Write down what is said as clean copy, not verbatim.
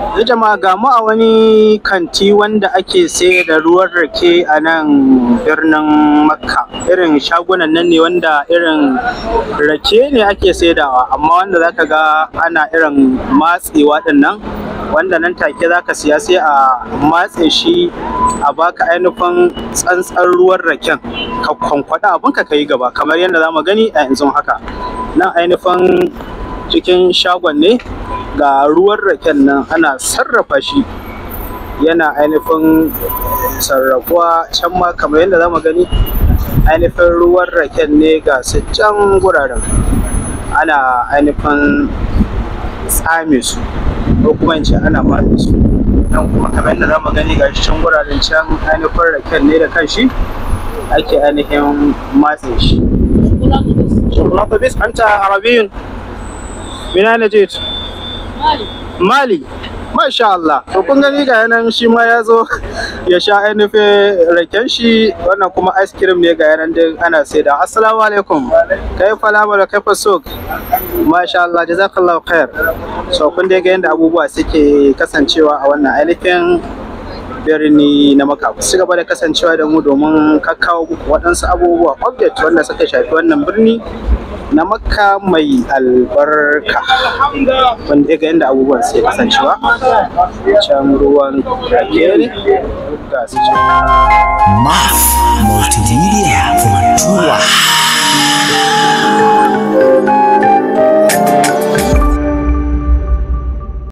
Ya jama'a, ga mu a wani kanti wanda ake sayar da ruwan rake a nan birnin Makka. Irin shagunan nan ne wanda irin rake ne ake saidawa, amma wanda zaka ga ana irin matsewa din nan, wanda nan take zaka siya sai a matse shi a baka ainihin tsantsar ruwan raken, ka kwankwada abinka ka yi gaba, kamar yadda zamu gani a yanzu haka. Nan ainihin cikin shagon ne, ga ruwan raken nan ana sarrafa shi, yana ainihin sarrafuwa. Can ma kamar yadda zamu gani, ainihin ruwan raken ne, ga su can guraren ana ainihin tsame su, ko kuma in ce ana matse su. Nan kuma kamar yadda zamu gani, ga shi can guraren can ainihin raken ne da kanshi ake ainihin matse shi. شوكولاتة بس. أنت عربي؟ من أين جئت؟ مالي. Mali. Masha Allah. To, kun gani, ga yanan shi ma ya zo ya sha ainihin raken shi. Wannan kuma ice cream ne, ga yanan dai ana saida. Assalamu alaikum. كيف العمل كيف السوق؟ Masha Allah, jazakallahu khair. So kun dai ga yanda abubuwa suke kasancewa a wannan ainihin birni na Makka. Ku ci gaba da kasancewa da mu domin kakkawo muku waɗansu abubuwa, update wanda suka shafi wannan birni na Makka mai albarka. Wanda ya ga yadda abubuwan suke kasancewa. Can ruwan rake ne ga su can. MAF Multimedia Funtua.